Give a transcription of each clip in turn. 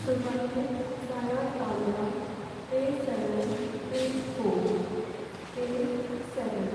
सुरवातेक कांय पावलां 3784, 37.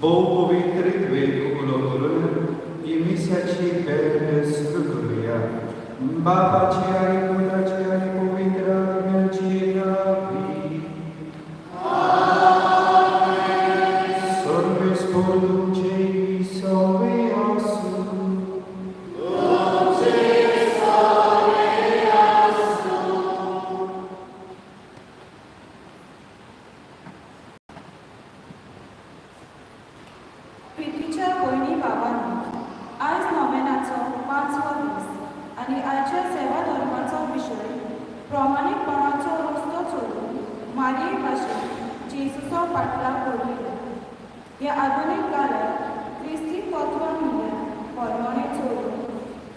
भोव पवित्र वेग उलो करून ही मिसाची भेट सुरू करुया. बापाची आनी पुताची आनी पवित्र आत्म्याची नांवी. सर्वेस्पर तुमचे सवे आसूं. प्रितीच्या भयणी भावांनो, आयज नोवेनाचो पांचवो दीस आनी आयच्या सेवा धर्माचो विशय प्रमाणीकपणाचो रस्तो चलून मारिये भाशेन जेजूचो फाटलाव करुया. ह्या आधुनीक काळार क्रिस्ती तत्वां म्हणल्यार होलमणे चलून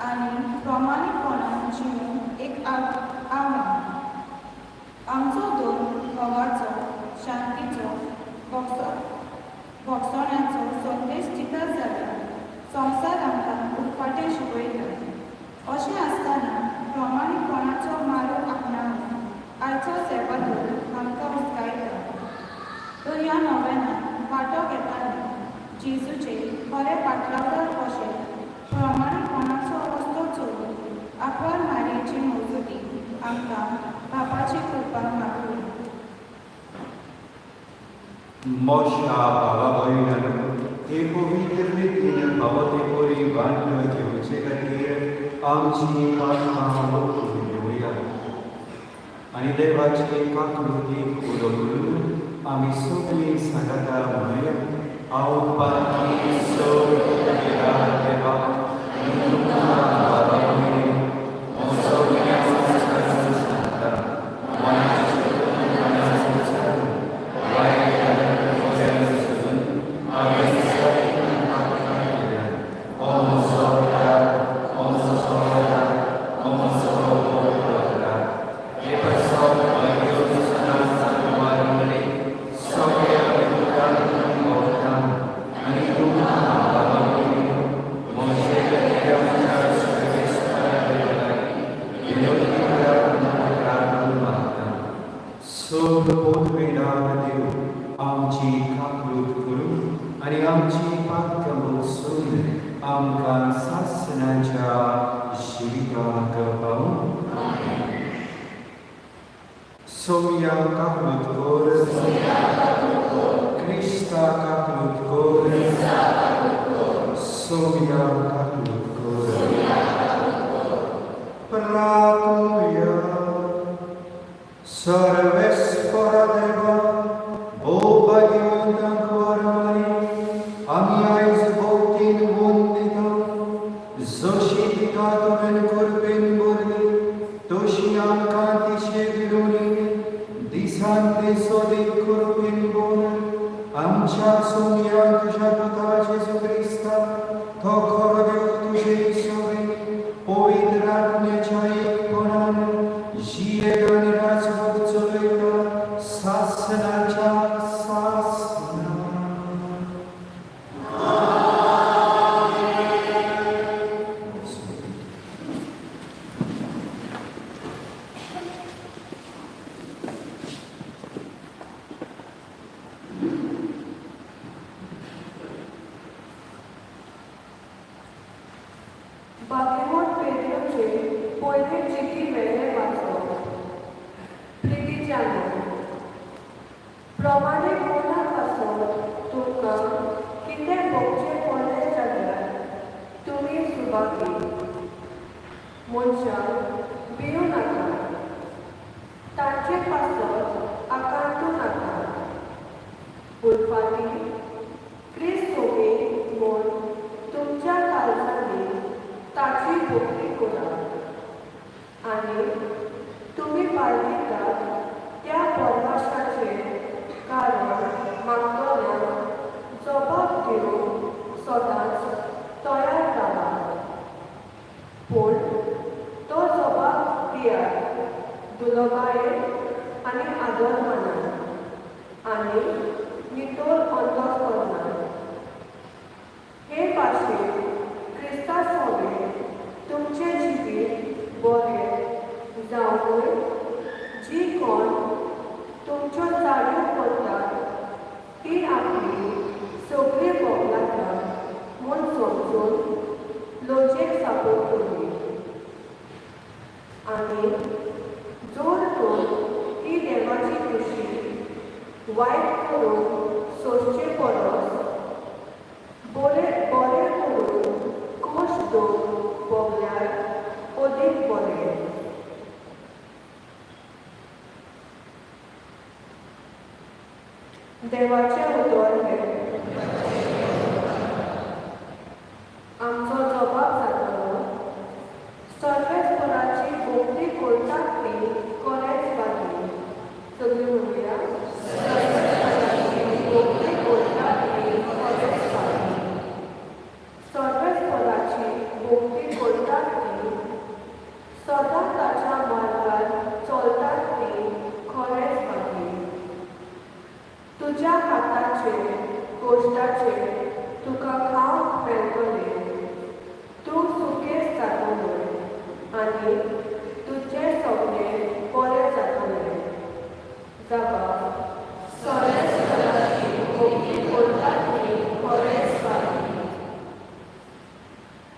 आनी प्रमाणीकपणान जिवन एक आव्हान. आमचो धर्म मोगाचो, शांतीचो, भोगसण्याचो संदेश दिता जाल्यार संवसार आमकां उरफाटें शिकयता. अशें आसतना प्रमाणीकपणाचो मार्ग आपणावन आयचो सेवादूत आमकां हुस्कायता. तर ह्या नोवेनात वांटो घेतना जेजूचे खरे पाटलावदार कशे प्रमाणीकपणाचो रस्तो चलून आपल्या मारयेची मजती आमकां बापाची कृपा मागुया. मोशा भावा भयणांनो, हे पवित्र रितीन फावो ते परी बांदून घेवचे खातीर आमची पातकां वळखून घेवया आनी देवाचे काकळुतीक उलो करून आमी सगळीं सांगाता म्हणुया. हांव पातकी चड देवा आनी तुमकां बाबा भयणी म्हजो सांगता, मनाचो मनाचो विचारून, वायट बऱ्यान सोदून हांवें जायतीं पातकां केल्यात. हो म्हजो अपराध, हो म्हजो अपराध, हो म्हजो व्हडलो अपराध. हे पासत म्हज्यो सदांच कुमारी, सगळ्या देवतांक आनी तुमकां बाबा भयणी म्हजे खातीर आमच्या सर्वेस्परा देवा विनवणी करात म्हूण प्रार्थना मागता. सर्व पोतवेदार देव आमची काकळूत करूं आनी आमची पातकां भोगसून आमकां सासणाच्या जिविताक पावूं. सोमया काकळूत कर. क्रिस्ता काकळूत कर. सोमया काकळूत कर. प्रार्थुया. सर्वेस्परा देवा, भोव भाग्यवंतांक वरमारी आमी आयज भक्तीन वंदिता. जशी तिका तुवें कृपेन भरली, तशी आमकां तिचे विरोधी दिसान दीस अदीक कृपेन भर. आमच्या सोमया तुज्या पुता जेजू क्रिस्ता, तो खरो देव, तुजे सवे पवित्र आत्म्याच्या एकपणान जियेता आनी राजवट चलयता सासनाच्या सासना. उरफाटी क्रिस्त सोबी म्हूण तुमच्या काळजांनी ताची भक्ती करात आनी तुमी बाळगितात त्या परमाशाचें कारण मागतल्यांक जबाब दिवंक सदांच तयार रावात. पूण तो जबाब दियात दुलबायेन आनी आदरमानान आनी नितळ अंतस्करणान. हे भाशेन क्रिस्ता सवें तुमचें जिवीत बरें जावनूय जी कोण तुमच्यो चाडयो करतात ती आपली सगळी भोगलाता म्हूण समजून लजेक सांपडटली. आनी जर तर ती देवाची खुशी वायट करून सोंसचे परस बरें बरें करून कश्ट दवरून भोगल्यार अदीक बरें. देवाचें उतर हें. आमचो जबाब जातलो, सर्वेस्पराची भक्ती करतात ती खरेंच भागी. सगळीं म्हणुया, सर्वेस्पराची भक्ती करतात ती खरेंच भागी. सर्वेस्पराची भक्ती करतात ती, सदां ताच्या मार्गार चलतात ती खरेंच भागी. तुज्या हाताचे कश्टाचे तुका खावंक मेळटलें, तूं सुखेस्त जातलो आनी तुजें सगळें बरें जातलें. जबाब, सर्वेस्पराची भक्ती करतात ती खरेंच भागी.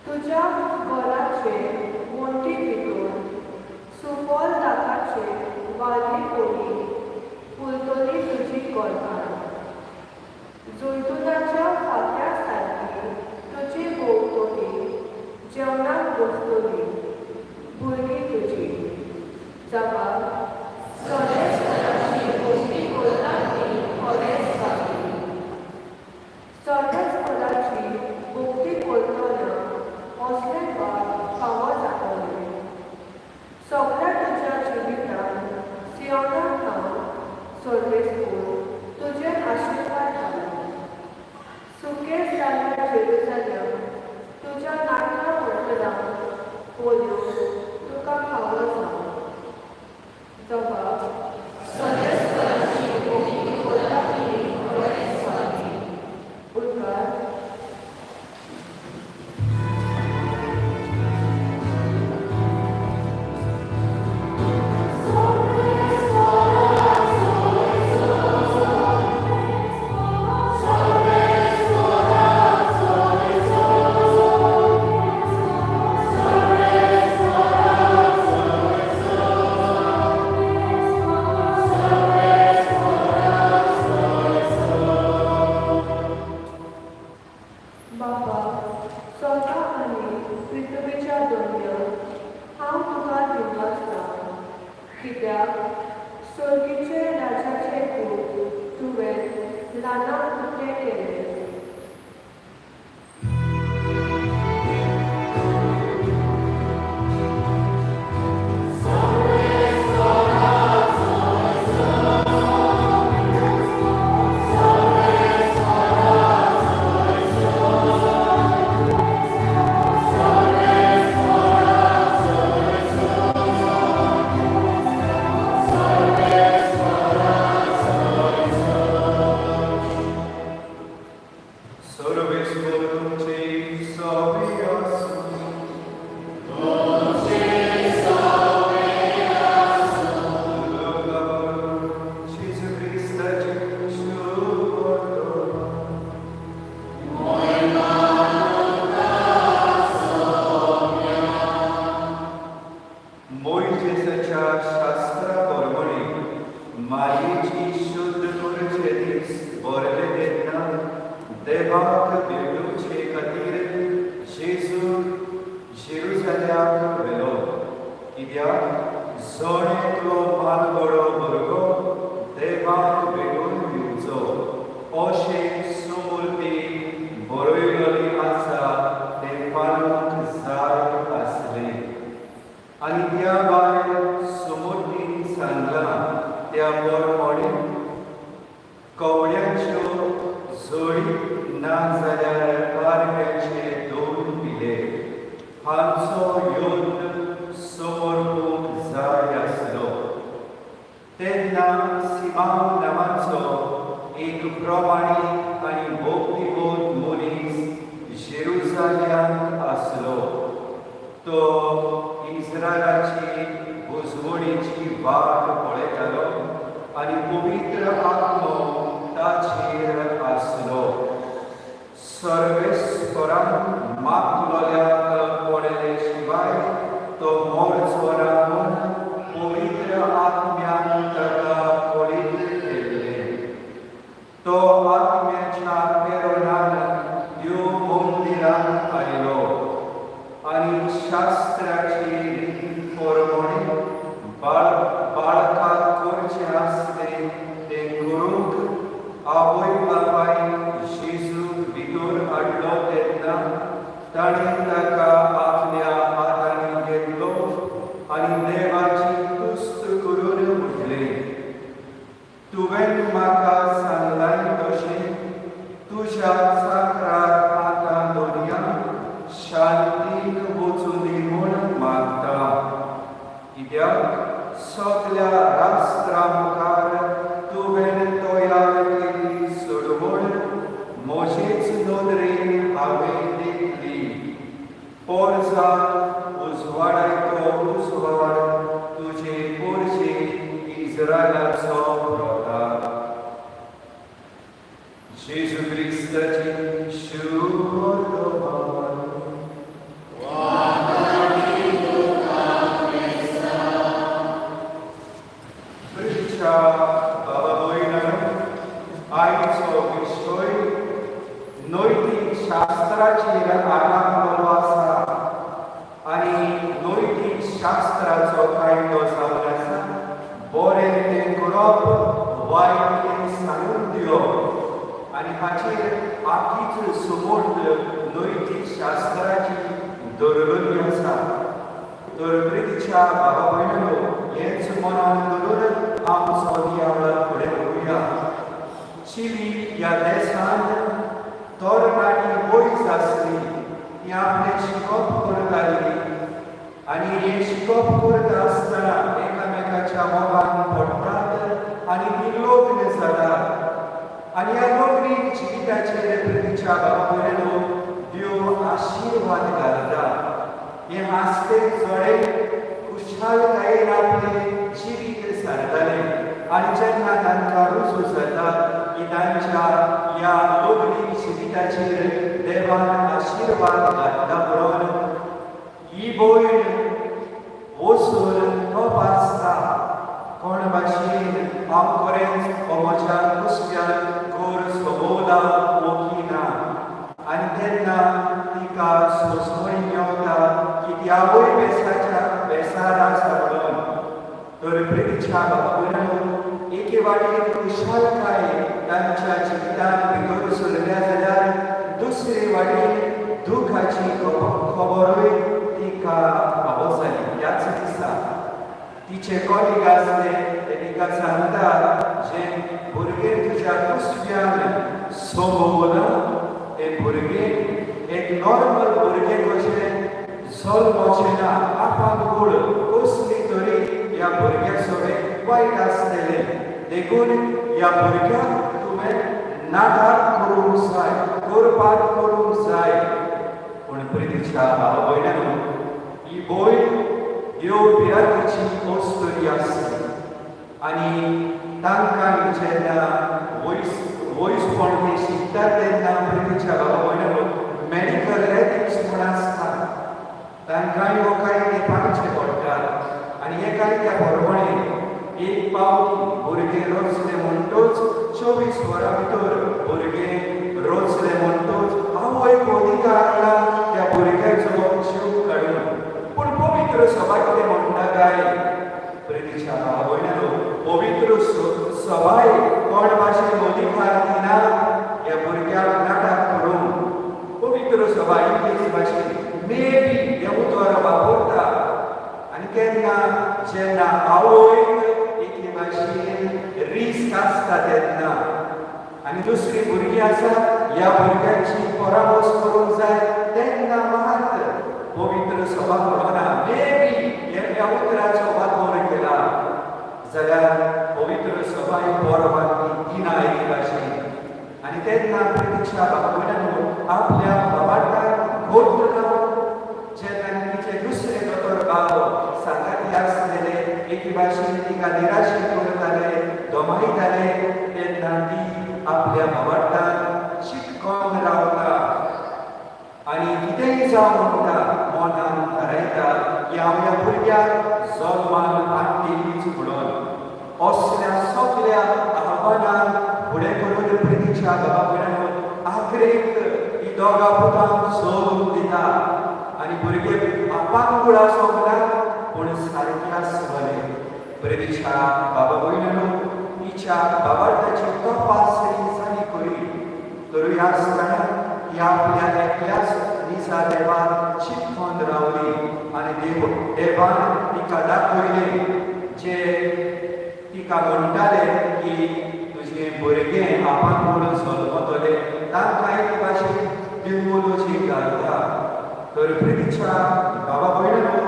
तुज्या घराचे वण्टी भितर सुफल दाकाचे वाली परी फुलतली तुजी गोरवां. जैतुनाच्या फांत्या सारकी तुजी भोंवतणी जेवणाक बसतली भुरगीं तुजी. जबाब, सर्वेस्पराची भक्ती करतात ती खरेंच भागी. सर्वेस्पराची भक्ती करतल्यांक असलें भाग फावो जातलें. सगळ्या तुज्या जिवितांत सियोना थावन सर्वेस्पर तुजेर आशिर्वाद घालूं. सुखेस्त जाल्ल्या जेरुजालेम, तुज्या नातरां मंडळांक पोल्यो तुका फावो जावं. जबाब, सर्वेस्पराची भक्ती करतात ती खरेंच भागी. उपकार. बाबा, स्वता आनी पृथ्वीच्या धन्य हांव तुका दिनवासता, कित्याक सर्गीचे राजाचे गूण तुवें ल्हानांक उक्ते केले. सर्वेस्पर तुमचे सवे आसूं. जेजू क्रिस्ताचे शुभ वर्तमान. मोयजेसाच्या शास्त्रा प्रमाणे मारयेची शुद्ध करचे दीस बरले तेन्ना देवाक भेटोवचे खातीर जेजू जेरुजाल्याक व्हेलो, कित्याक जण एकलो म्हालगडो भुरगो देवाक भेटोवन दिवचो अशें कोंबड्यांच्यो जोडी ना जाल्यार पारव्याचे दोन पिले हांचो योद्ध समर्पूंक जाय आसलो. तेन्ना सिमांव नांवाचो एक प्रमाणीक आनी भक्तिवंत मनीस जेरुजाल्यांत आसलो. तो इस्रायलाची बुजवणेची वाट पळयतालो आनी पवित्र आत्मो ताचेर आसलो. सर्वेस्परान मागलोल्याक पडले शिवाय तो मरचो ना म्हूण पवित्र आत्म्यान ताका कळीत केल्लें. तो आत्म्याच्या प्रेरणान देव मंदिरांत आयलो आनी शास्त्राची रीत प्रमाणे बाळकाक करचें आसलें तें करूंक आवय बापायन जेजूक भितर हाडलो तेन्ना ताणें ताका आपल्या हातांनी घेतलो आनी देवाची तुस्त करून म्हटलें, तुवें म्हाका सांगलाय तशें तुज्या चाकराक आतां धनया शांतीन वचूं दी म्हूण मागता, कित्याक सगल्या राष्ट्रा मुखार तुवें तयार केल्ली सोडवण म्हजेच नदरेन हांवें देखली. पोरसा उजवाडायतो उजवाड तुजे पोरचे इस्रायलाचो प्रताप. जेजू क्रिस्ताची शुभवर्तमान. प्रितीच्या बाबा भयणांनो, आयचो विशय नैतीक शास्त्राचेर आदारलेलो आसा आनी नैतीक शास्त्राचो कायदो जावन आसा बरें तें करप, वायट तें सांगून दिवप आनी हाचेर आखीच समूर्त नैतीक शास्त्राची दरवली आसा. तर प्रितीच्या बाबा भयणांनो, हेच मनान धरून आमचो नियाळ फुडें व्हरुया. चिली ह्या देशांत तरणाटी वयज आसली. ती आपलें शिकप करताली आनी हें शिकप करता आसतना एकामेकाच्या मोगान पडटात आनी ती लग्न जातात आनी ह्या लग्नीक जिविताचेर प्रितीच्या बाबा भयणांनो देव आशिर्वाद घालता. हे हांसते जोडे खुशालकायेन आपलें जिवीत सारताले आनी जेन्ना तांकां रुजू जाता की तांच्या ह्या लग्नीक जिविताचेर देवान आशिर्वाद घातला म्हणून, ही भयण वचून तपासता, कोण भाशेन हांव खरेंच हो म्हज्या कुसव्यान घर सोबोवला वो की ना. आनी तेन्ना तिका सोंसवणी मेवता की ती आवय बेसाच्या बेसार आसा म्हणून. तर प्रितीच्या बाबा भयणांनो, एके वाटेन खुशालकाय तांच्या जिवितान भितर सरल्या जाल्यार दुसरे वाटेन दुखाची खबरूय तिका फावो जाली. ह्याच दिसा तिचे कॉलीग आसले ते तिका सांगता, जे भुरगें तुज्या कुसव्यान सोंबोवना ते भुरगें एक नॉर्मल भुरगें कशें जल्मचें ना. आपान गुळ कसली तरी ह्या भुरग्या सगळें वायट आसलेलें, देखून ह्या भुरग्याक तुवें नाटक करूंक जाय, करपाक करूंक जाय. पूण प्रितीच्या भाव भयणांनो, ही भयण देव भिरांतीची अस्तुरी आसली आनी तांकां जेन्ना वयस वयसपण ते शिकतात तेन्ना प्रितीच्या भावा भयणांनो, मॅडिकल एथिक्स म्हूण आसता. तांकांय हो कायदे पाळचे पडटात आनी हे कायद्या प्रमाणे एक पावटी भुरगें रचलें म्हणटच, 24 वरां भितर भुरगें रचलें म्हणटच आवयक अधिकार आसला त्या भुरग्याचो जीव काडून. पूण पवित्र सभा कितें म्हणटा काय? प्रितीच्या भाव भयणांनो, पवित्र सभाय कोण भाशेन अधिकार दिना ह्या भुरग्याक नाटक करूंक. पवित्र सभा इंग्लीश भाशेन मे बी हें उतर वापरता आनी केन्ना, जेन्ना आवयक एके भाशेन रिस्क आसता तेन्ना. आनी दुसरी भुरगीं आसा, ह्या भुरग्यांची परामर्श करूंक जाय. तेन्ना मात पवित्र सभा म्हणना. मे बी ह्या उतराचो वापर केला जाल्यार पवित्र सभा ही परवानगी दिना एके भाशेन. आनी तेन्ना प्रतिक्षा बाबा आपल्या बाबाटाक घोट लावन, जेन्ना तिचे दुसरे दोतोर बाब सांगाती आसलेले एके भाशेन तिका निराशे करताले, दमायताले, तेन्ना ती आपल्या बाबाटान चिटकोन रावता आनी कितेंय जावं म्हणटा, मनान थारायता की हांव ह्या भुरग्याक जल्मान हाडटीच म्हणून. असल्या सगल्या आव्हानांक फुडें करून प्रितीच्या बाबा भयणांनो, आखरेक ही दोगां पुतांक सोडून दिता आनी भुरगे आपांगूळ आसोंक ना, पूण सारके आसतले. प्रितीच्या बाबा भयणांनो, हिच्या बाबार्थाची तपासणी जाली करी, तरूय आसतना ही आपल्या एकल्याच निजा देवाक चिटकोन रावली आनी देवान तिका दाखयलें, जे तिका म्हणटाले की तुजें भुरगें आपांगूळ जल्मतलें, तांकां एक भाशेन दिवलोची घालता. तर प्रितीच्या बाबा भयणांनो,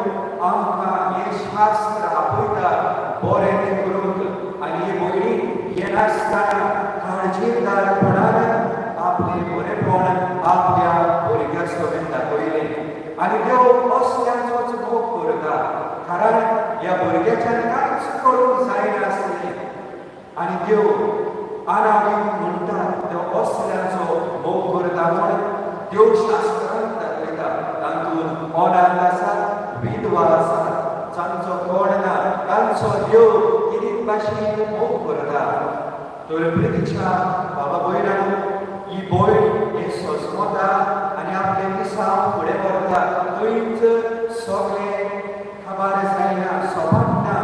आमकां हें शास्त्र आपयता बरें तें करूंक. आनी ही भयणी येनासतना काळजीदारपणान आपलें बरेपण आपल्या भुरग्या समेत दाखयलें आनी देव असल्यांचोच मोग करता, कारण ह्या भुरग्याच्यान कांयच करूंक जायनासलें. आनी देव आनावी म्हणटा, देव असल्यांचो मोग करता म्हण देव शास्त्रांत दाखयता. तातूंत अनाथ आसा, विधवा आसा, जांचो कोण ना, तांचो देव कितें भाशेन मोग करता. तर प्रितीच्या बाबा भयणांनो, ही भयण हें सोजमता आनी आपलें मिसांव फुडें व्हरता. थंयच सगळें खबर जायना, सोंपना,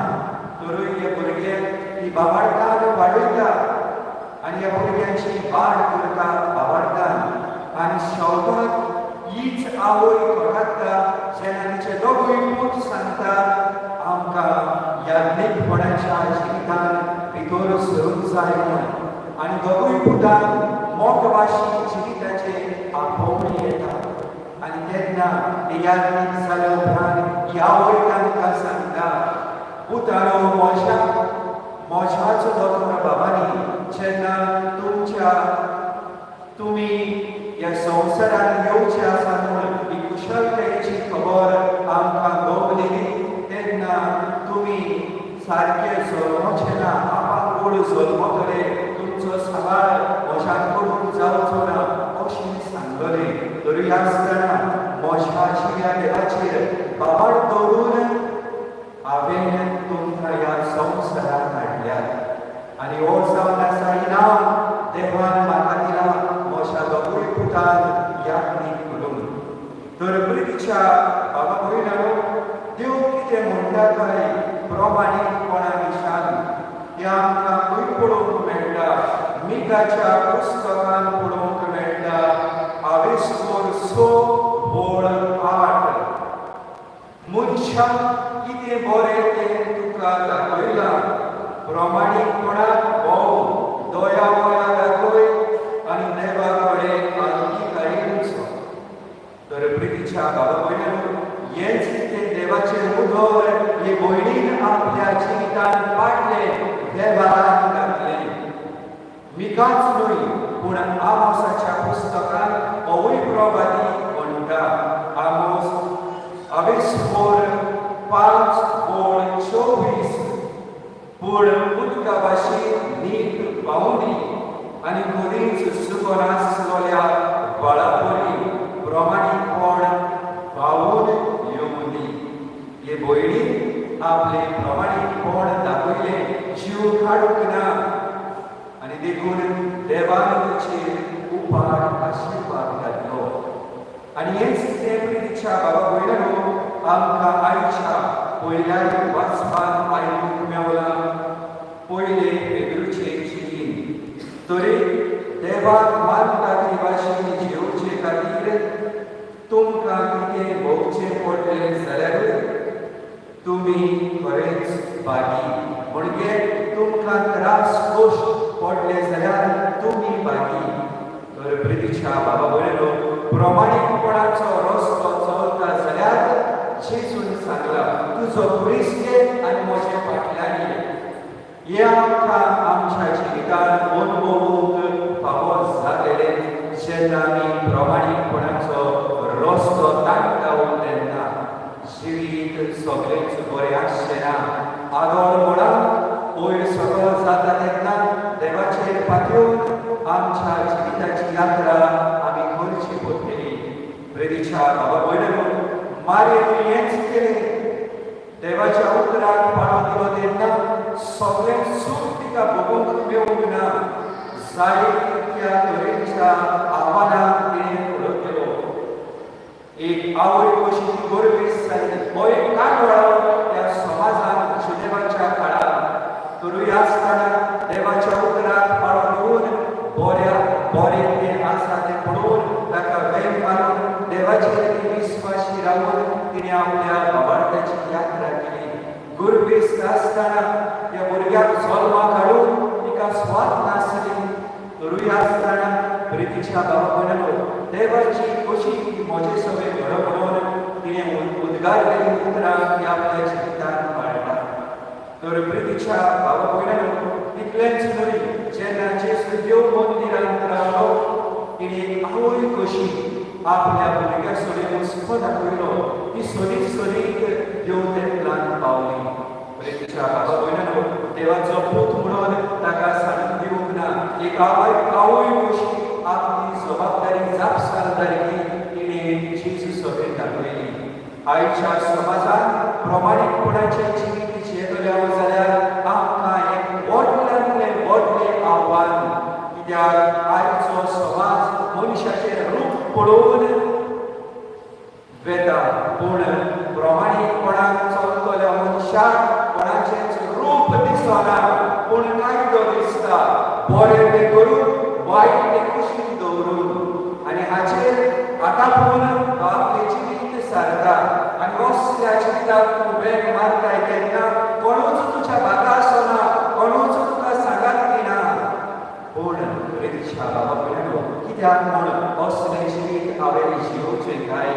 तरूय हे भुरगे ती बाबाडकान वाडयता आनी ह्या भुरग्यांची वाड करता बाबाडकान. आनी शेवटाक हीच आवय कोटाता, जेन्ना तिचे दोगूय पूत सांगता, आमकां याज्ञीकपणाच्या जिवितान भितर सरूंक जाय म्हूण. आनी दोगूय पुतांक मोटवाशी जिविताचे आपोवणें येता आनी तेन्ना ते याज्ञीक जाल्या उपरांत ही आवय तांकां सांगता, पुतानो, म्हज्याच दोतोर बाबांनी जेन्ना तुमी ह्या संवसारांत येवचे आसा म्हूण ही कुशलतायेची खबर आमकां गवलेली, तेन्ना तुमी सारके जल्मचे ना, आपांगूळ जल्मतले, तुमचो सांबाळ म्हज्यान करूंक जावचो ना अशें सांगलें, तरी आसतना म्हज्या जिव्या देवाचेर बाबाड दवरून हांवें तुमकां ह्या संवसारांत हाडल्यात आनी हो जावन आसा इनाम देवान म्हाका दिला, म्हज्या दोगूय पुतान याज्ञीक करून. तर प्रितीच्या बाबा भयणांनो, देव कितें म्हणटा काय प्रमाणीकपणा विशान, तें आमकां खंय पळोवंक मेळटा? मिकाच्या पुस्तकान पळोवंक मेळटा, आवेस्कोर 6 ओळ 8. मनशाक कितें बरें तें तुका दाखयलां. प्रमाणीकपणान भोंव, दया माया दाखय आनी देवा कडेन आवतिकायेन चल. तर प्रितीच्या बाबा भयणांनो, हेंच तें देवाचें उतर हे भयणीन आपल्या जिवितान पाडलें, देवान घातलें. मिकाच न्हय, पूण आमोसाच्या पुस्तकान होवूय प्रवादी म्हणटा, आमोस अवेस्कोर 5 ओळ 24, पूण उदका भाशेन नीट पावंदी आनी कदींच सुकनासलेल्या व्हाळापरी प्रमाणीकपण व्हांवून येवंदी. हे भयणीन आपले प्रमाणीकपण दाखयलें, जीव काडूंक ना आनी देखून देवान तिचेर उपाट आशिर्वाद घातलो. आनी हेंच तें, प्रितीच्या बाबा भयणांनो, आमकां आयच्या पयल्या वाचपान आयकूंक मेवलां, पयले पेद्रूचे चिटीन. तरी देवाक मानता ते भाशेन जेवचे खातीर तुमकां कितें भोगचें पडलें जाल्यारूय तुमी खरेंच भागी. म्हणजे तुमकां त्रास कश्ट पडले जाल्यार तुमी भागी. तर प्रितीच्या बाबा भयणीनो, प्रमाणीकपणाचो रस्तो चलता जाल्यार जेजून सांगला, तुजो खुरीस घे आनी म्हजे फाटल्यान ये. हे आमकां आमच्या जिवितान अनुभवूंक फावो जालेले जेन्ना आमी प्रमाणीकपणाचो रस्तो ताणटा तेन्ना. जिवीत सगळेंच बरें आसचें ना. आदोळ मोडाक वयर सगळो जाता तेन्ना देवाचेर पातयेवन आमच्या जिविताची यात्रा आमी करची पडटली. प्रेरीच्या बाबा भयणीनो, मारयेन हेंच केलें. देवाच्या उतराक पाळो दिलो तेन्ना सगळें सूख तिका भोगूंक मेळूंक ना. जायत्या तरेच्या आव्हानांक तिणें फुडो केलो. एक आवय कशी ती गर्वेस्त जाली. हो एक कांदोळो त्या समाजान जुदेवाच्या काळार. तरूय आसतना देवाच्या उतराक पाळो दिवन बऱ्या बरें तें आसा तें पळोवन ताका वेंग मारून देवाचेर ती विस्वाशी रावन तिणें आपल्या बाबार्थाची यात्रा केली. गर्भेस्त आसतना त्या भुरग्याक जल्माक हाडून तिका स्वाद नासली. तरूय आसतना प्रितीच्या बाबा भयणीनो, देवाची कशी ती म्हजे सगळे घडो म्हणून तिणें उद्गार केली उतरां ती आपल्या जिवितांत पाळटा. तर प्रितीच्या बाबा भयणीनो, तितलेंच न्हय, जेन्ना जेजू देव मंदिरांत रावलो, तिणें एक आवय कशी आपल्या भुरग्या सडेन हुस्को दाखयलो. ती सोदीत सोदीत देव तेंपलांत पावली. प्रितीच्या बाबा भयणीनो, देवाचो पूत म्हणून ताका सांगून दिवंक ना. एक आवय आवय कशी आपली जबाबदारी, जापसालदारकी तिणें जेजू सभेन दाखयली. आयच्या समाजात प्रमाणीकपणाचें जिवीत जियेतले जाल्यार आमकां एक व्हडल्यांतलें व्हडलें आव्हान, कित्याक आयचो समाज मनशाचें रूप पळोवन वेता, पूण प्रमाणीकपणान चलतल्या मनशाक कोणाचेंच रूप दिसना, पूण कायदो दिसता. बरें तें करून, वायट तें कुशीक दवरून आनी हाचेर आतापून तो आपलें जिवीत सारता. आनी असल्या जिविताक तूं वेंग मारताय तेन्ना कोणूच तुज्या भागा आसना, कोणूच तुका सांगात दिना. पूण प्रितीच्या बाबा भयणीनो, कित्याक म्हूण असलें जिवीत हांवें जियोवचें काय?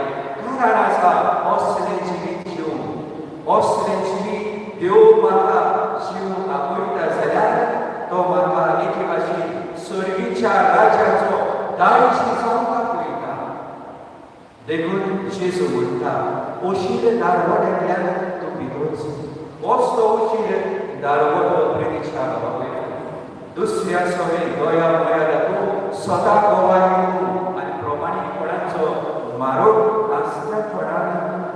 कारण आसा असलें जिवीत जिवूंक. असलें जिवीत देव म्हाका जिवूंक आपयता जाल्यार तो म्हाका एके भाशेन सर्गीच्या राज्याचो दायजी जावंक आपयता. देखून जेजू म्हणटा, अशीर दारवट्यांतल्यान तूं भितर वचलो. अशीर दारवटो, प्रितीच्या बाबा भयणीनो, दुसऱ्या सगळे दया मया दाखोवं, स्वता गवाय दिवं आनी प्रमाणीकपणाचो मारोग आस्तेपणान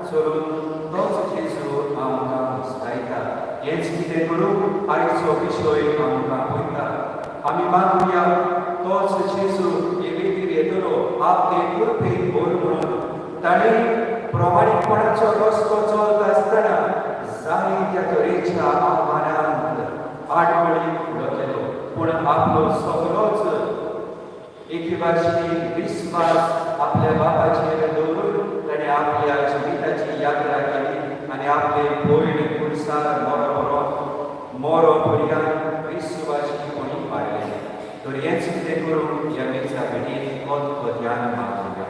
चलून तोच जेजू आमकां हुस्कायता. हेंच कितें करूं आयचो विशय आमकां पळयता. आमी मागुया, तोच जेजू एवेगीर येतलो आपले कृपेन भर म्हणून. ताणें प्रमाणीकपणाचो रस्तो चलता आसतना जायत्या तरेच्या आव्हानांक, आडखळीक फुडो केलो, पूण आपलो सगळोच एके भाशेन विस्वास आपल्या बापाचेर दवरून ताणें आपल्या जिविताची यात्रा केली आनी आपले भयण खुर्सार मरो बरो मरो पर्यंत विस्वासीपणी पाळ्ळें. तर हेंच कितें करून ह्या मिसा भेटीन खतखत्यान मागुया.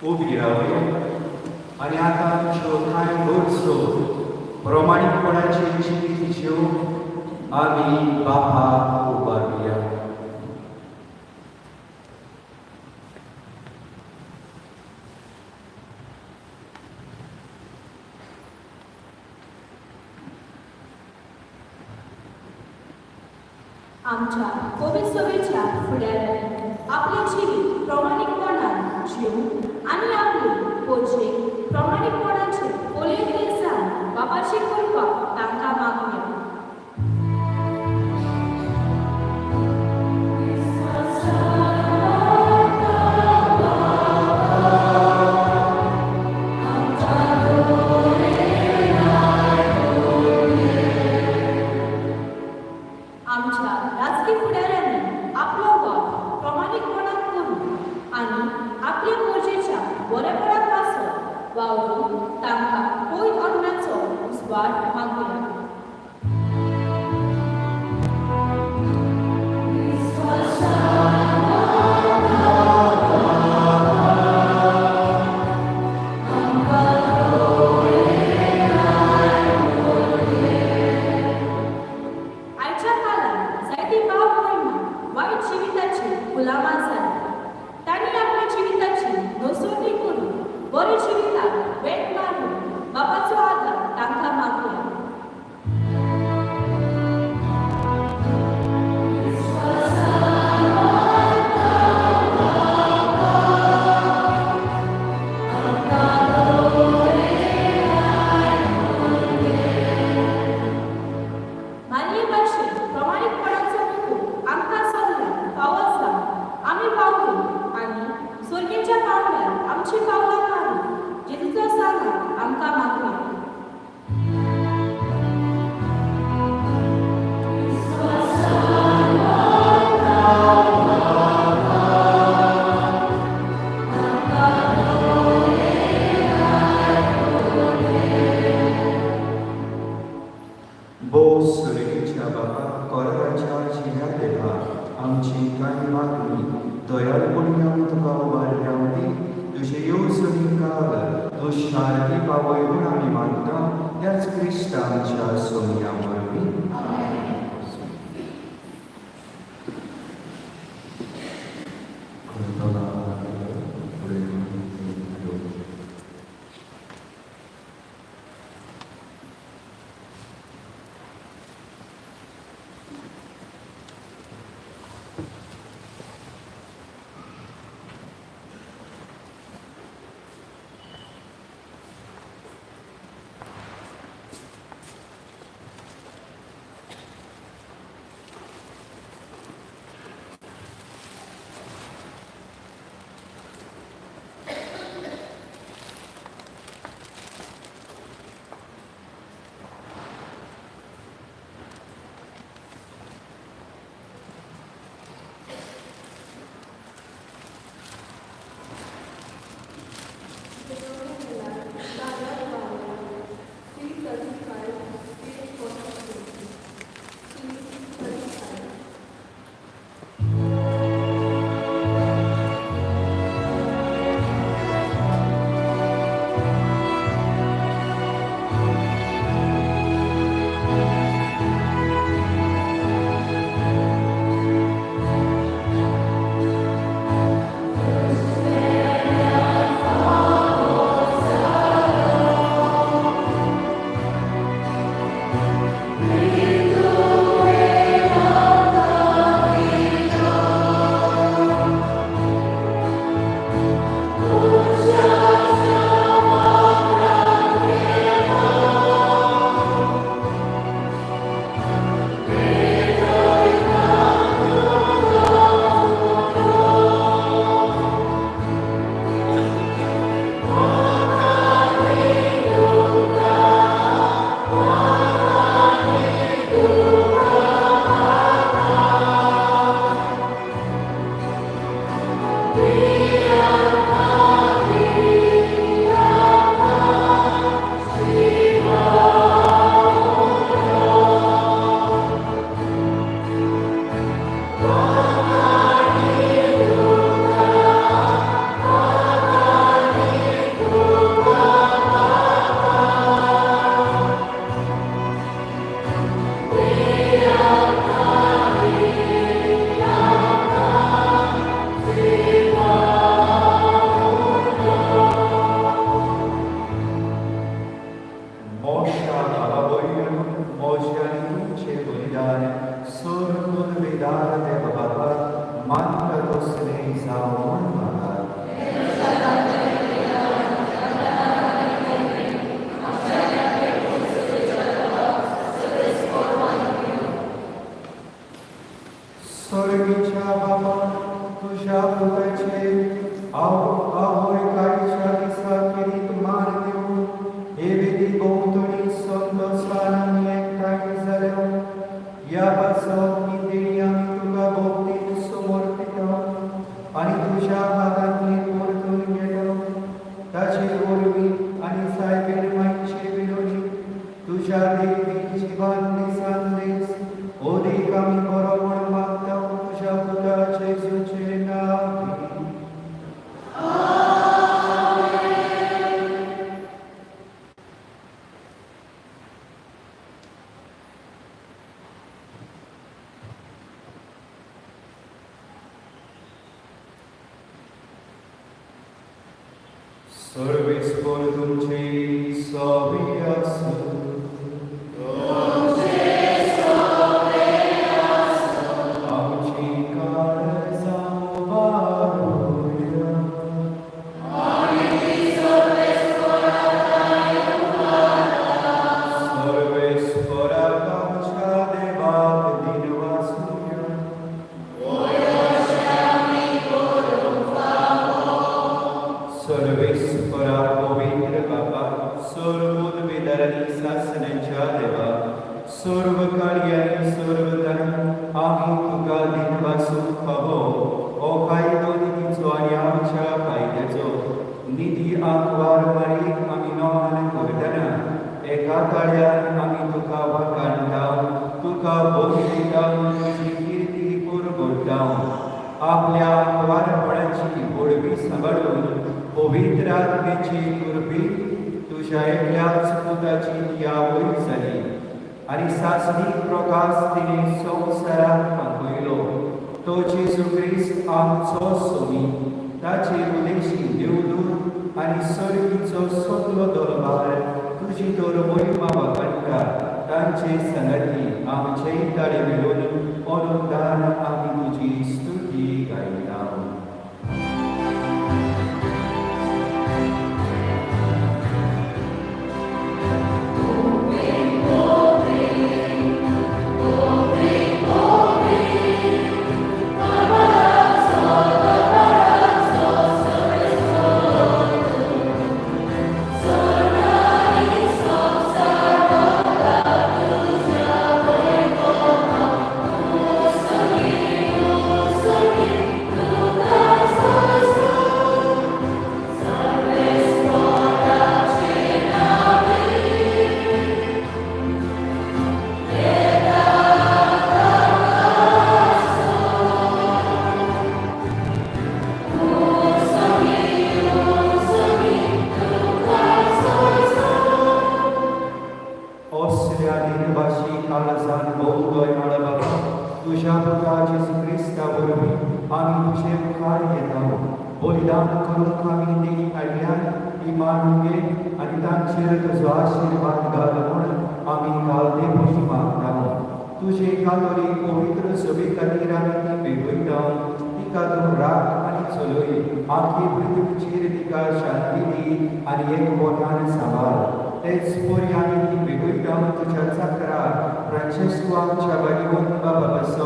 उबी रावया आनी आतां आमच्यो कांय गरजो प्रमाणीकपणाचें जिवीत जिवन आमी बापाक उबारुया. आमच्या कोवीड सभेच्या फुडाऱ्यांनी आपलें जिवीत प्रमाणीकपणान जिवन आनी आपले पोचेक प्रमाणीकपणाचे कोलयेंतले जावन बापाची कृपा तांकां मागुया. आमच्या राजकी फुडाऱ्यांनी आपलो वावर प्रमाणीकपणान करून आनी आपले मर्जेच्या बरेपणा पासत वावरून तांकां पयत अन्नाचो उजवाड मागुया. आयच्या काळार जायतीं भाव भयणां वायट जिविताची गुलामां जालीं. तांणी आपल्या जिविताची नसोटी करून बऱ्या जिविताक वेट मारून बापाचो आदार तांकां मागुया. मानये भाशेन प्रमाणीकपणाचो मुकूट आमकां सगल्यांक फावो जावन आमी वावरून आनी सर्गेच्या पावंड्यार आमचीं पावलां मारून जेजूचो सांगात आमकां मागुया. भोव सुरगेच्या बाबा कोराच्या जिण्या देवा आमची कांय मागणी दयाळपणी आमी तुका उबारल्या ती तुजे येवजणी काल तूं शांती पावय म्हूण आमी मागता त्याच क्रिस्ता आमच्या सोन्या वरवीं. सर्वेस्पर तुमची सवी आसूं. आमची काळजां उबारुया. सर्वेस्पराक आमच्या देवाक दिनवासुया. सर्वेस्परा पवित्र बापा, सर्व पदवीधरांनी सासण्याच्या देवा, सर्व कार्यांनी सर्व तरान आमी तुका दिनवासूंक फावो हो कायदो नितीचो आनी आमच्या फायद्याचो. निती आंकवार मारीक आमी नमन करतना एका ताळ्यान आमी तुका वाखाणटा, तुका भोगयता, तुजी किर्ती परगटता. आपल्या आंकवारपणाची व्हडवी सांबाळून पवित्र आत्म्याची कृपेन तुज्या एकल्याच पुताची ती आवय जाली आनी सासणीक प्रकाश तिणें संवसाराक फांकयलो, तो जेजू क्रिस्त आमचो सोमी. ताचे उदेशी देवदूत आनी सर्गीचो सगलो दरबार तुजी तर महिमा वाखाणटा. तांचे संगती आमचेय ताळे मेळून अनुदान आमी तुजी स्तुती गायता. असल्या दिनवाशी काळजान भोव दयाळ बाबा, तुज्या पुता जेजू क्रिस्ता वरवीं आमी तुजे मुखार येता. बलिदान करूंक आमी देणी हाडल्यात ती मानून घे आनी तांचेर तुजो आशिर्वाद घाल म्हूण आमी कालदे मागता. तुजे कातोलीक पवित्र सभे खातीर आमी ती भेटयता. तिका तूं राख आनी चलय. आखी पृथ्वीचेर तिका शांती दी आनी एकवटान सांबाळ. तेच परी आमी ती भेटयता तुज्या चाकरा फ्रांचेस्को आमच्या बागिवंत बाबा पासत,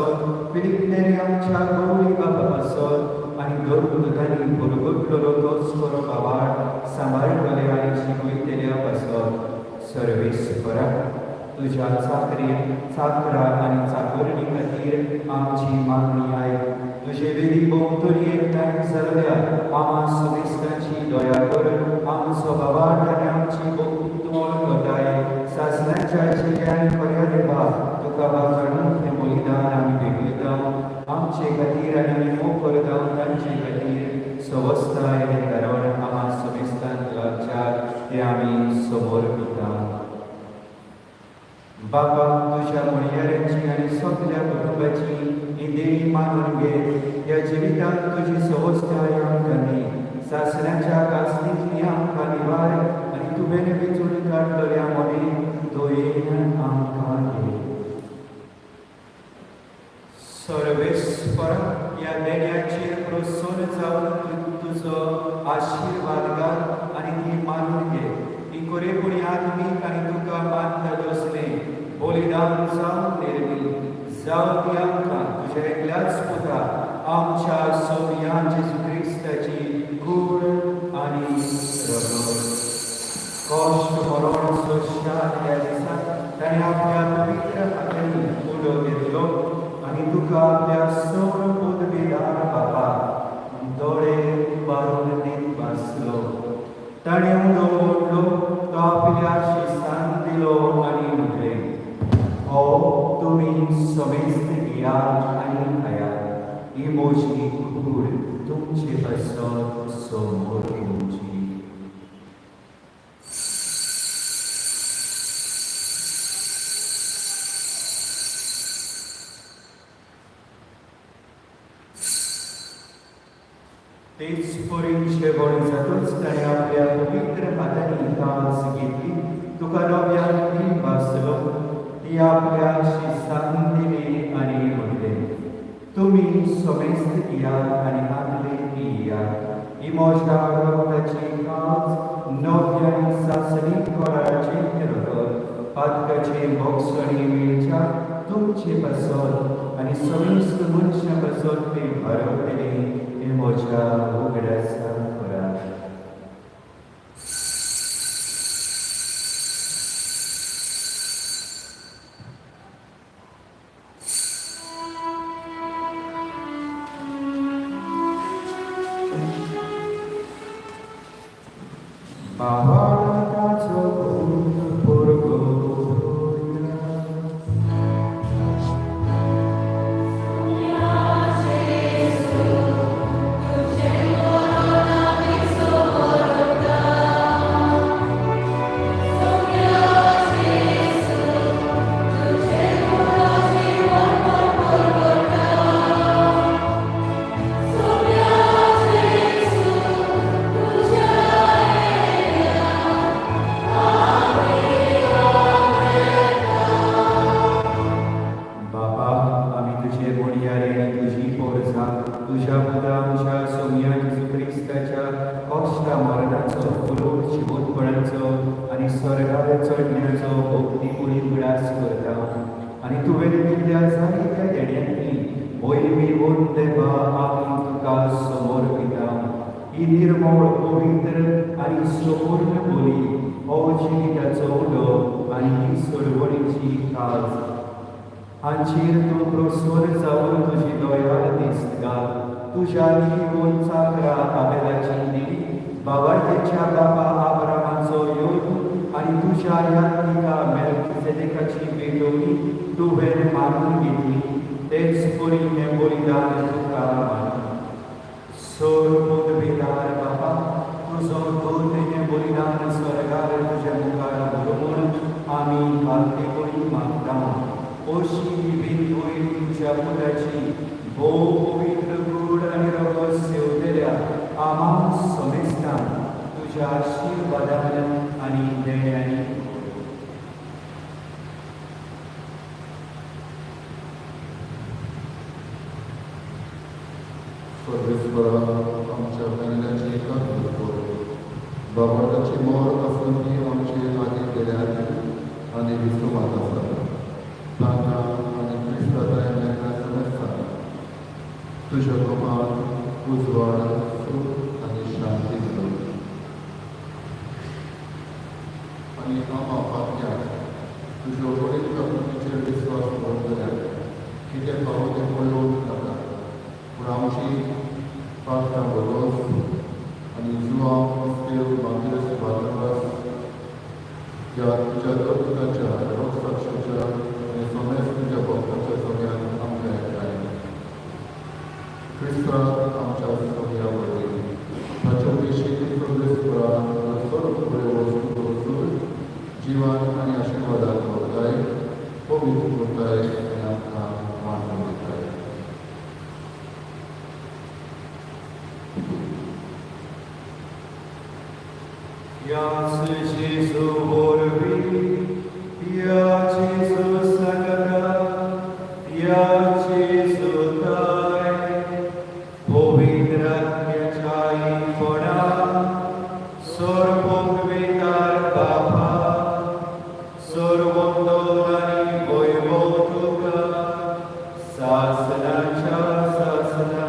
फिलीप नेरी आमच्या गौरी बाबा पासत आनी देवदुतांनी परगटलेलो तोच बरो बाबाड सांबाळटले आनी शिकयतल्या पासत. सर्वेस्परा, तुज्या चाकरी चाकरा आनी चाकरणी खातीर आमची मागणी आयक. तुजे वेदी भोंवतणी एकठांय जाल्ल्या आमा समेस्तांची दया कर. आमचो बाबाट आनी आमची भक्ती तूं वळखताय. सासणाच्या चेड्यान खऱ्या देवा, तुका वाखाणून हें बलिदान आमी भेटयता. आमचे खातीर आनी आमी मोग करता तांचे खातीर सवस्ताय हें कारण आमा समेस्तांक लागच्यार ते आमी समर्पिता. बापा, तुज्या म्हणयाऱ्यांची आनी सगल्या कुटुंबाची ही देणी मानून घे. ह्या जिवितांत तुजी सवस्ताय आमकां दी. सासणाच्या कासनींतली आमकां निवार आनी तुवें वेंचून काडलेल्या मदीं दयेन आमकां घे. सर्वेस्पर, ह्या देण्याचेर प्रसन्न जावन तुजो आशिर्वाद घाल आनी ती मानून घे. ही खरेपणी आत्मीक आनी तुका मानता तसलें बलिदान जावन निर्मी जावं ती आमकां तुज्या एकल्याच पुता आमच्या सोमया जेजू क्रिस्ताची कूड आनी रगत. कश्ट मरण सोंसच्या त्या दिसा ताणें आपल्या पवित्र हातांनी उडो घेतलो आनी तुका आपल्या सर्व पदवीदार बापा दोळे उबारून दीत बसलो. ताणें उडो ओडलो, तो आपल्या शिसांक दिलो आनी म्हटलें, हो तुमी समेस्त घेयात आनी खायात. ही म्हजी कूड तुमचे पासत समोर तुमची. तेच परी जेवण जातूच ताणें आपल्या समेस्त पियात आनी हातले पिया. ही म्हज्या रगताची काज नव्या आनी सासणी कराराचें रगत पातकाचे भोगसणी मेळच्या तुमचे पासत आनी समेस्त मनशां पासत तें भरवतलें. हें म्हज्या उगडासा करात. बाबाचो पूत पोरगो. बाबा, आमी तुजे बोणयारे आनी तुजी पोरसां तुज्या पुता आमच्या सोम्या जेजू क्रिस्ताच्या कश्टा मरणाचो, पुरोर जिवोतपणाचो आनी स्वर्गार चडण्याचो भक्तीपुरी उगडास करता आनी तुवें दिल्ल्या जायत्या देण्यांनी वयवी देवा आमी तुका समर्पिता. ही निर्मळ, पवित्र आनी संपूर्ण बोली हो जिविताचो उलो आनी ही सोडवणीची काज. हांचेर तूं प्रसन्न जावन तुजी दयाळ दिस्त घाल. तुज्या निवून चाकरा आबेलाची दिली, बाबाच्या बाबा आब्रामाचो योग आनी तुज्या यात्रिका मेल्किसेदेकाची भेटवणी तुवें मानून घेतली, तेच परी हें बलिदान तुका मान. सोर पदवीदार बाबा, तुजो दूत हें बलिदान स्वर्गार तुज्या मुखार व्हरू म्हूण आमी कालतेपणी मागता. अशी विनवणी तुज्या पुताची भोव पवित्र कूड आनी रगत सेवतल्या आमा समेस्तांक तुज्या आशिर्वादान आनी देण्यांनी. सर्वेस्परा, आमच्या मेल्ल्याची काकूट कर. बाबाची मोर आसून ती आमचे आदी गेल्या आनी विसुमात आसा, तांकां आनी क्रिस्ताच्या मेल्ल्या समेस्तांक तुज्या कोपान उजवाड, सूख आनी शांती दिलो. आनी आमा फाटल्यान तुज्यो वडील काकुटीचेर विस्वास दवरतल्याक कितें फावो तें पळोवंक नाका, पूण आमची पातकां भोगोस आनी जुवांव इस्तेव मागीर बार्नबास ह्या तुज्या दोताच्या, रोगसाक्षाच्या आनी समेस्त तुज्या भक्ताच्या सगळ्यान आमकां एकठांय. क्रिस्ता आमच्या सगळ्या वरवीं ताच्या विशीं सर्वेस्परा सर्व बऱ्यो वस्तू वचून जिवन आनी आशिर्वादान भरताय, पवित्र करताय आनी आमकां मान दिताय. याच जेजू वरवीं, या जेजू सांगाता, या जेजू ताय, पवित्र आत्म्याच्या एकपणान, सर्वोपवितार बाबा, सर्वोत्तर आनी वैभव तुका सासनाच्या सासना.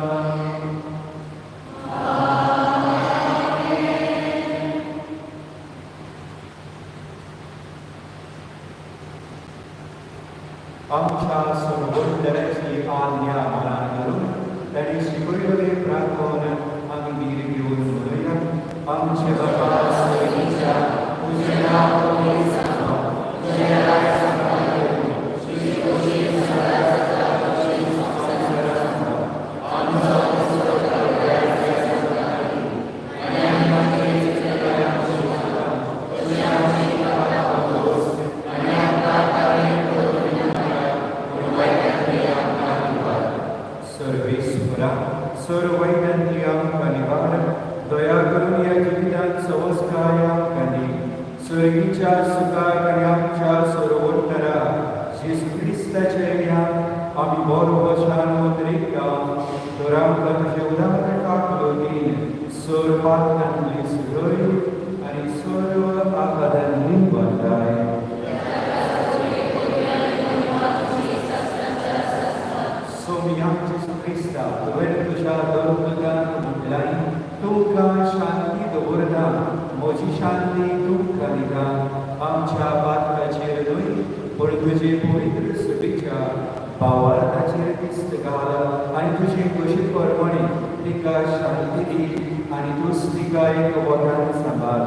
आमच्या सर्वोत्तराची आज्ञा मनान करून ताणें शिकयलें प्रार्थना आमी धीर घेवन म्हणुया. आमचे बाबा स्वर्गीच्या, तुजें नांव पवित्र जावं, तुजें राज्य येवं, तुजी इत्सा संवसारांत जावं. आमचो दिसपट्टो दयास आमकां दी, आनी आमी चुकतल्यांक क्षमता, तशी आमची पापां भोगोस, आनी आमकां ताळें करूं नाका, पूण वायटांतली आमकां निवार. सर्वेस्परा, सर्वैदांतली आमकां निवार. दया करून ह्या जिवितांत सवस्काय आमकां दी. सर्गीच्या सुखाक आनी आमच्या सर्वोत्तरा जेजू क्रिस्ताच्या येण्या आमी बरो वशान वतरेक म्हजी शांती तुमकां दिता, आमच्या पातकाचेर न्हय पूण तुजे पवित्र सभेच्या भावार्थाचेर दिस्त घाल आनी तुजे कशी परमणी तिका शांती दी आनी तूंच तिका एक वतान सांबाळ,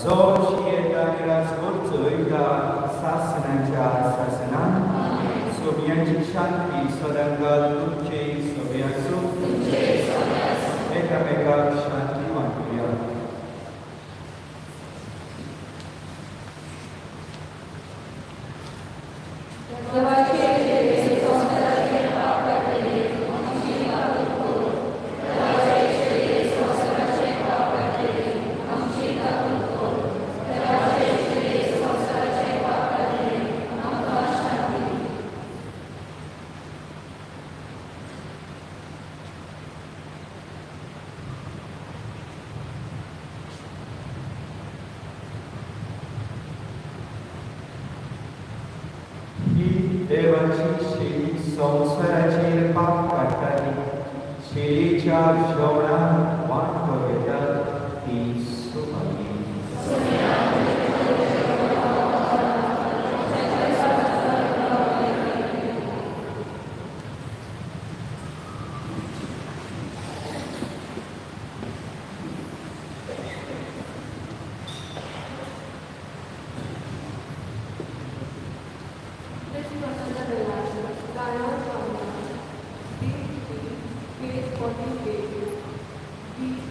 जो शियेता आनी राजभर चलयता सासणाच्या सासणान. सोबियांची शांती सदांकाल तुमचे सगळे आसूं. एकामेकाक शांती वांटुया. ही देवाची शेळी संवसाराचेर पाप काडटाली. शेळीच्या जेवणाक वांटो घेतात ती सुभागी. क्रिस्तप्रसन्न वेलाची गायन भावना B3, page 48, B3.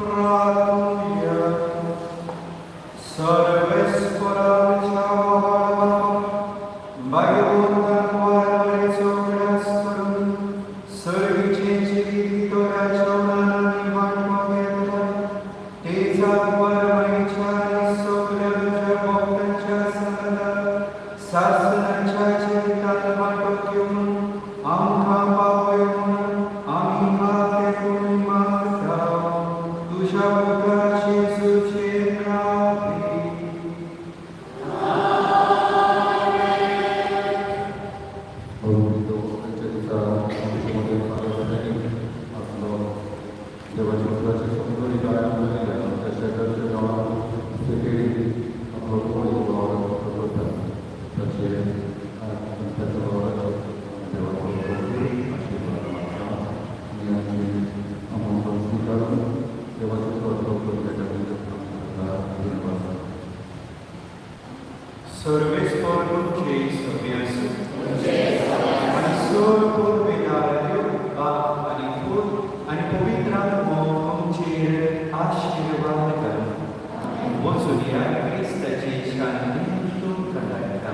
प्रार्थुया. सर्वेस्पराच्या बायबोधान वारवारीचो अभ्यास करून सर्गीचे जिवीत तोराच्या नानांनी वांटो घेतला तेजा परमळीच्या आनी सगळ्या तुज्या भक्तांच्या संगता सासनाच्या जिवितान वांटो घेवन आमकां पावय म्हूण आमी हात तेकून मागता तुज्या पुता जेजूचे नांवे. भगवंतो आयच्या दिसा आमचे मदें फादर आसलो. देवाच्या उतराचे समजून गायन जाल्ल्यान आमच्या शेजारच्या गांवांत सेकेडी आपलो कोळी वावर करता ताचे आनी ताच्या वावराचेर देवाचो भरपूर आशिर्वाद मागता आनी आमचे आमंत्रण स्विकारून देवाचे स्वरूप करच्या खातीर ताका धन्यवाद. सर्वेस्पर तुमचे सगळे आसूं आनी चड पुर्वेदार देव बाप आनी पूत आनी पवित्र आत्मो तुमचेर आशिर्वाद घालूं. वचून या, क्रिस्ताची शांती तुमकां धाडटा.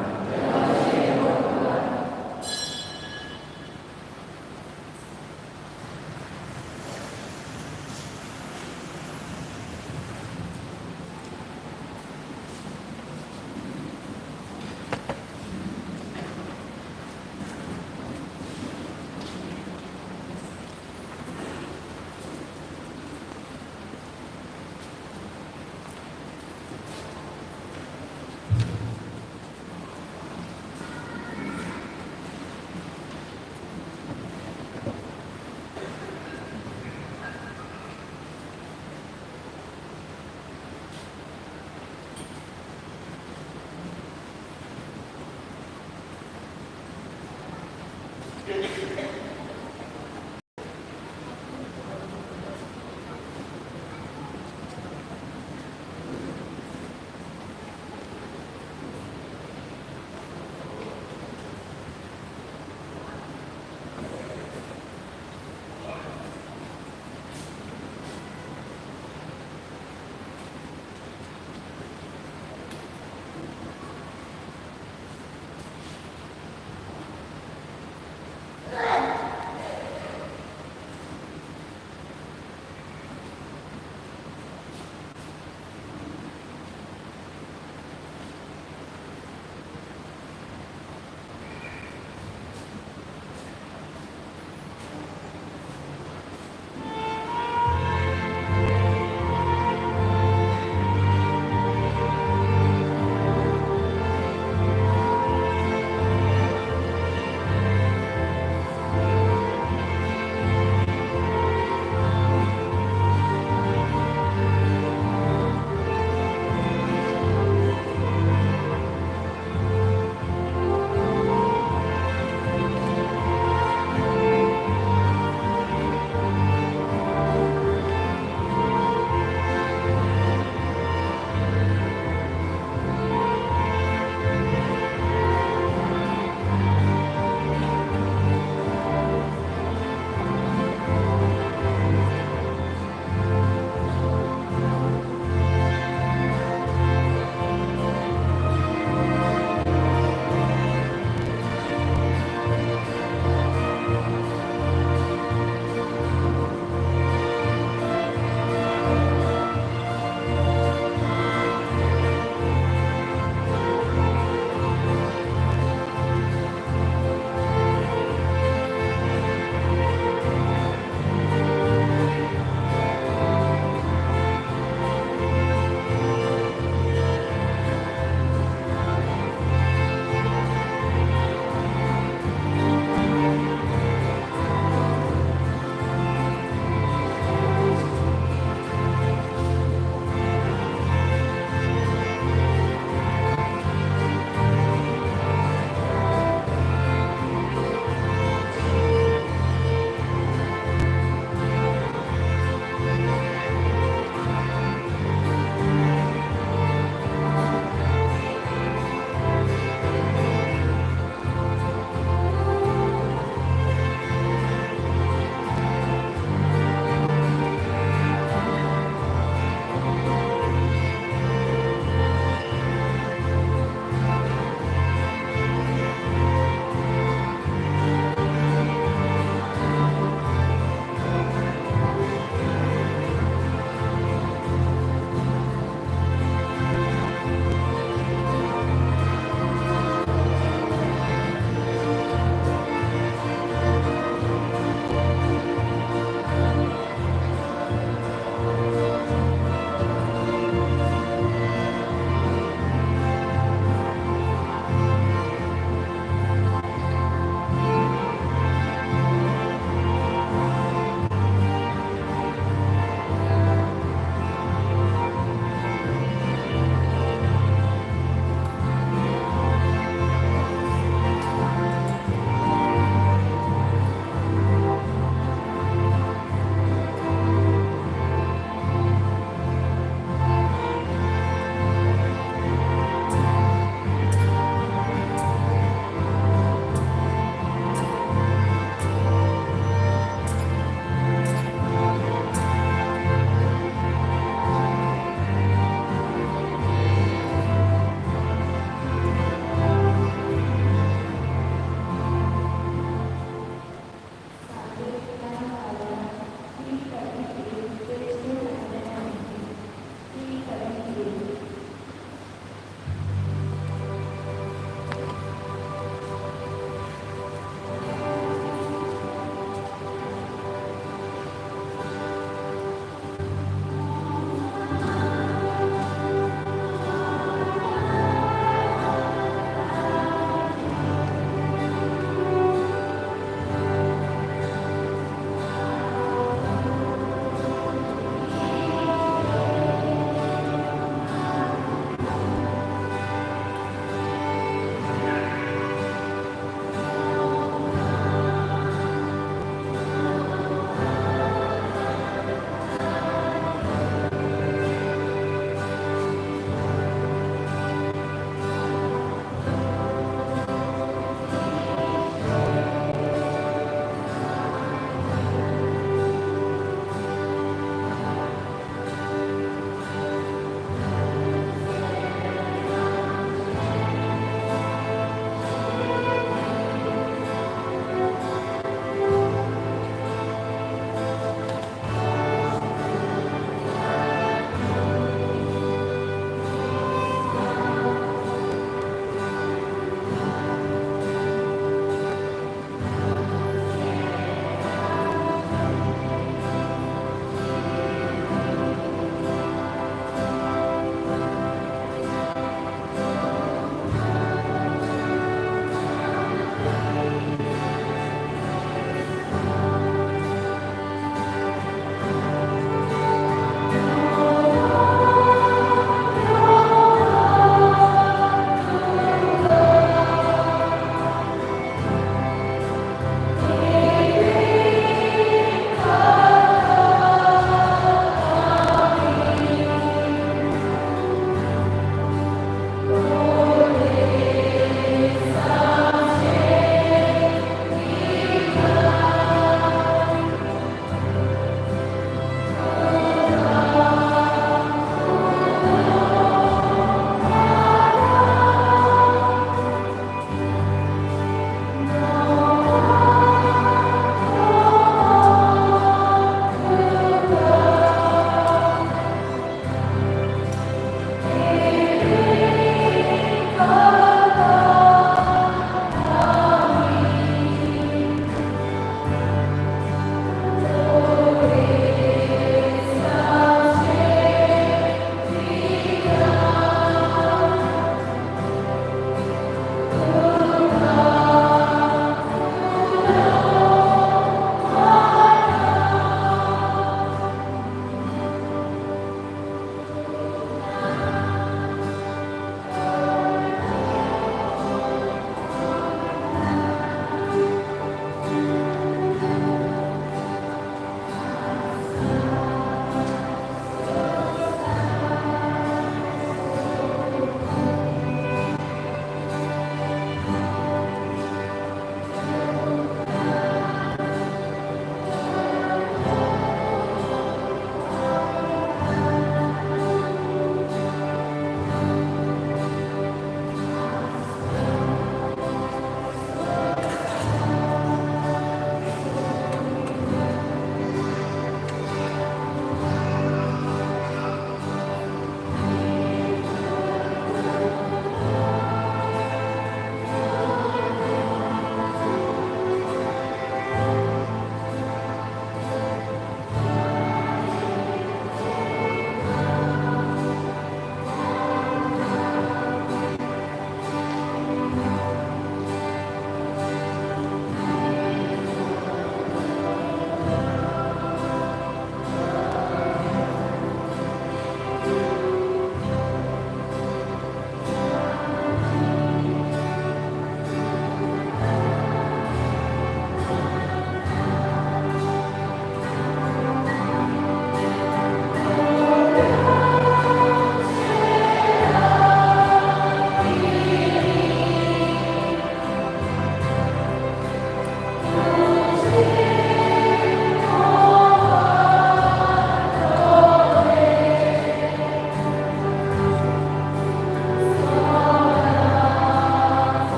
Oh.